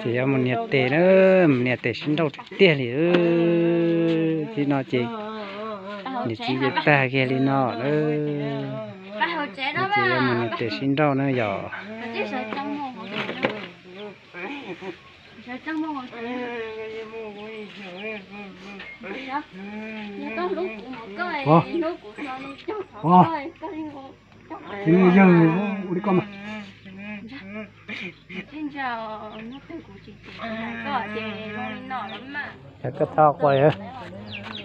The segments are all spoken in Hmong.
Ces yuav mus nias tes na, mus nias tes sib nrauj tiag tiag li. Tib no ces niam txiv ces tag kiag li no na. Ces yuav mus nias tes sib nrauj na yom. Ua li koj mas. Yog koj txhob quaj,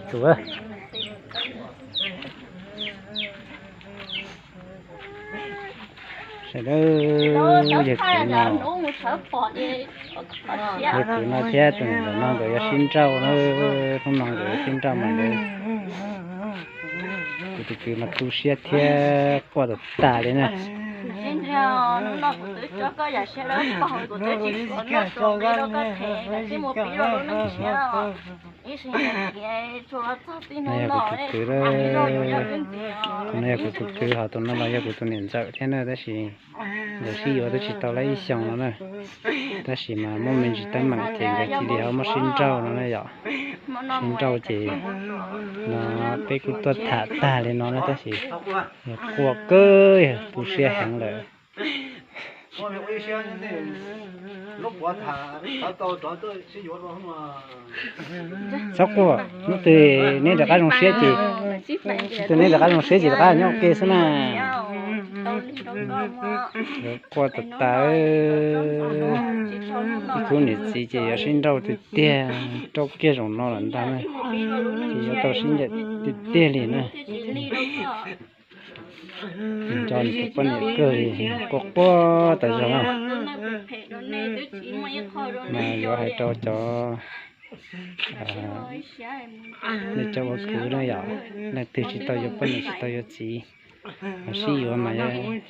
tsum. Sawv daws, yawg kwv no, yawg kwv no thiab tus niam ntxawm no nkawd yuav sib nrauj na, hnub no nkawd yuav sib nrauj mas nkawd, kuv tus kwv mas tu siab thiab quaj tas tas li na. No yog kuv tus kwv, tus no yog kuv tus kwv, ho tus no los yog kuv tus niam ntxawm thiab na, tab sis nkawd sib yuav twb tsis tau lawm ib xyoos no na. Tab sis mas muaj me ntsis teeb meem ces nkawd cia li ho muab sib nrauj no na yom. Sib nrauj ces no peb kuj tuaj tham tag li no na, tab sis yog quaj kawg, yog tu siab heev lawm. Txhob quaj, hnub twg neb rov qab zoo siab ces, hnub twg neb rov qab zoo siab ces rov qab nyob ua ke xwb na. Quaj tas tas, ib khub niam txiv ces yuav sib nrauj tiag tiag, rau kiag zaum no lawm ntag na. Ces yuav tau sib ncaim tiag tiag li na. Nco nws tus poj niam kawg li, quaj quaj tas zog na. Mas yuav hais rau cov, nej cov ua kwv na yom, leej twg tsis tau yuav poj niam tsis tau yuav txiv, mas sib yuav mas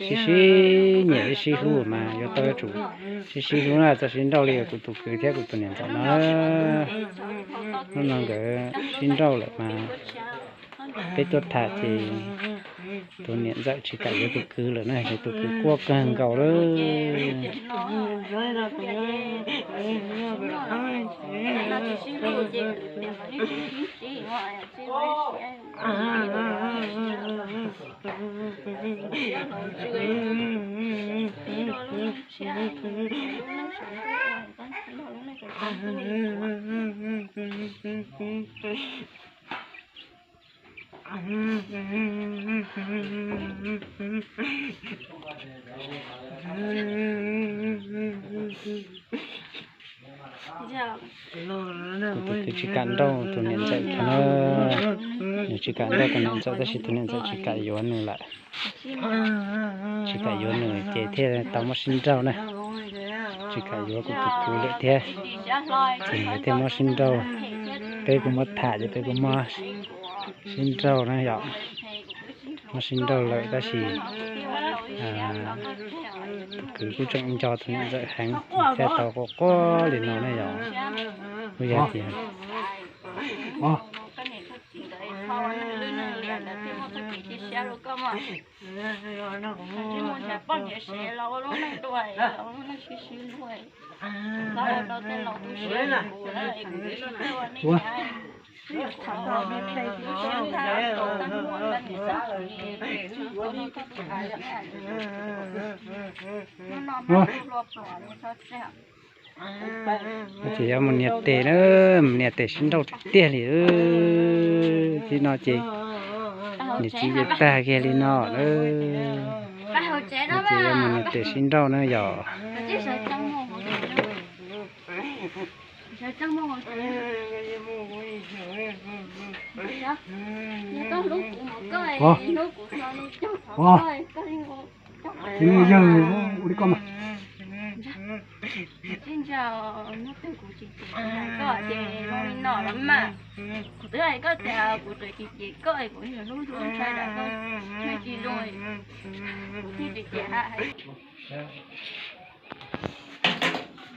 sib sib nyiam sib sib hlub mas yuav tau yuav tsum sib sib hlub na, txoj sib nrauj li kuv tus kwv thiab kuv tus niam ntxawm no. Hnub no nkawd sib nrauj lawm mas peb tuaj tham ces tus niam ntxawm tsis kam yuav tus kwv lawm na, ces tus kwv quaj kawg nkaus lawm. Kuv tus kwv tsis kam nrauj tus niam ntxawm kiag na. Nws tsis kam nrauj tus niam ntxawm tab sis tus niam ntxawm tsis kam yuav nws lawm. Tsis kam yuav nws ces thiaj tau muab sib nrauj na. Tsis kam yuav kuv tus kwv lawm thiab, ces nkawd thiaj muab sib nrauj. Peb kuj muab tham ces peb kuj muab sib nrauj na yom. Muab sib nrauj lawm tab sis tus kwv kuj tseem nco tus niam ntxawm heev thiaj tau quaj quaj li no ne yom. Kuj yog tias Ces yuav mus nias tes na, mus nias tes sib nrauj tiag tiag li. Tib no ces niam txiv ces tag kiag li no na. Ces yuav mus nias tes sib nrauj na yom. Ua li koj mas.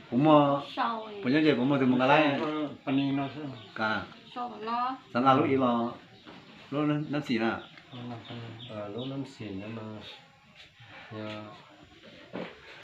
Kuv muaj, puas nyob ces kuv muaj tus mus nqa laib. Ka, xav nqa lub ib los lub nab xis na. Lub nab xis no mas yog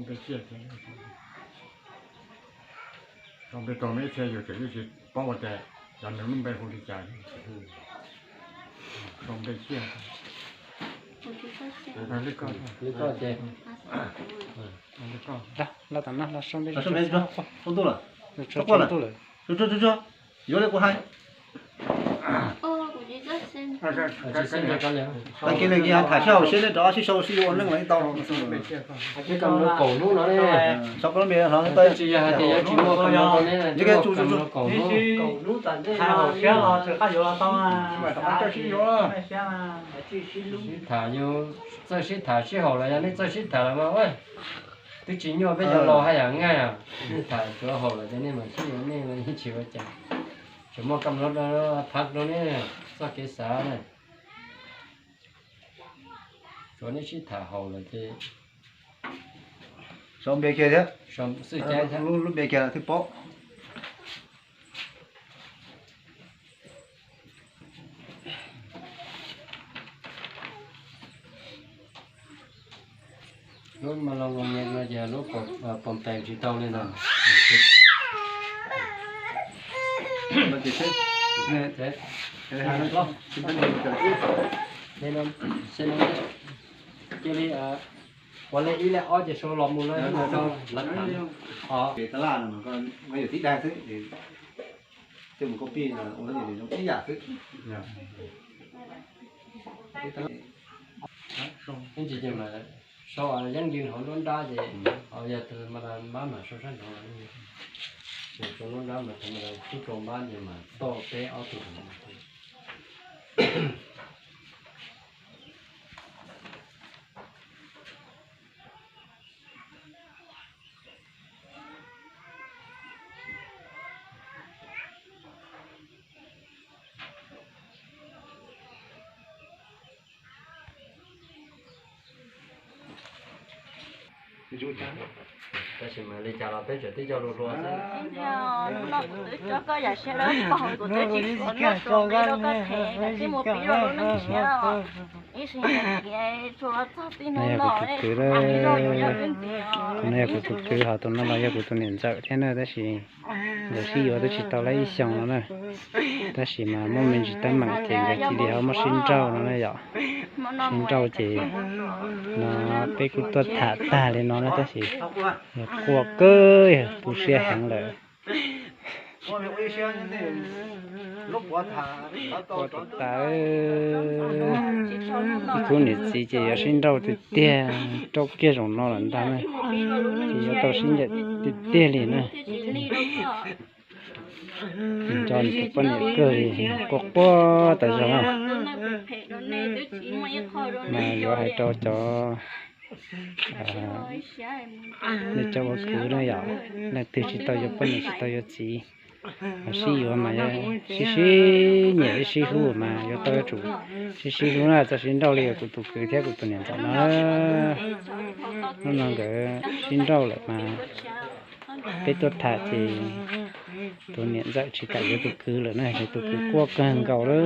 Sau npe tsiaj, sau npe tau no ib txhia yus tseem tsis paub ua tias cov nws lub npe hu li cas. Sau npe tsiaj. Li koj, li koj ces. Los tom no los sau npe, sau npe, sau ntuj lawm, sau ntuj lawm. Yuav li kuv hais. Tag kis li tham sib haum seb nej rov sib sau sib yuav ua neej los yeej tau. Kaum hnub no ne, tsis yog hais tias yuav tsis muaj kaum hnub ne, tsu tsu tsu. Sib tham, yus txawj sib tham sib haum los yog nej txawj sib tham los mas twb tsis nyuaj, peb cov laus haj yam nqaij, nej tham tsuav haum lawm ces nej mam sib yuav, nej yeej tsis ua cas. Tseem muaj kaum hnub no, phav rau nej txoj kev xav na. Tsuav nej sib tham haum lawm ces sau npe kiag thiab, xwb, lub npe kiag twb paub. Lub Macedonia no ces lub Pohnpei tsis tau li ntawd. Cia li ua li ib li ob ces sau los mus lawm. Tab laj no mas koj yuav tib dag xwb, tej mus koj pij ua ib yam xwb. Ib ntsis ces mas sau yeeb yws hauv nruab nrab ces yog tus mas mab mam sau sab nraud, ces sau nruab nrab mas tus mas tub rau npab ces mas toj peb ob tug. Tab sis mas li cas los peb tseem tib co hluas hluas xwb. Hnub no kuv twb tso koj yam siab dawb paug, kuv twb tsis suav noj suav nqe rau koj them, koj twb mus pib rau lub neej tshiab os. Ib sim neej tsuas los txog txij hnub no, no yog kuv tus kwv, ho tus no los yog kuv tus niam ntxawm thiab na, tab sis nkawd sib yuav twb tsis tau lawm ib xyoos no na. Tab sis mas muaj me ntsis teeb meem ces nkawd cia li ho muaj sib nrauj no na yom. Sib nrauj ces no peb kuj tuaj tham tag li no na, tab sis yog quaj kawg, yog tu siab heev lawm. Quaj tas tas, ib khub niam txiv ces yuav sib nrauj tiag tiag, rau kiag zaum no lawm ntag na, ces yuav tau sib ncaim tiag tiag li na. Nco nws tus poj niam kawg li, quaj quaj tas zog na. Mas yuav hais rau cov, nej cov ua kwv na yom, leej twg tsis tau yuav poj niam tsis tau yuav txiv, sib yuav mas sib sib nyiam sib sib hlub mas yuav tau yuav tsum sib sib hlub na, txoj sib nrauj li kuv tus kwv thiab kuv tus niam ntxawm no. Hnub no nkawd sib nrauj lawm mas peb tuaj tham ces tus niam ntxawm tsis kam yuav tus kwv lawm na, ces tus kwv quaj kawg nkaus lawm.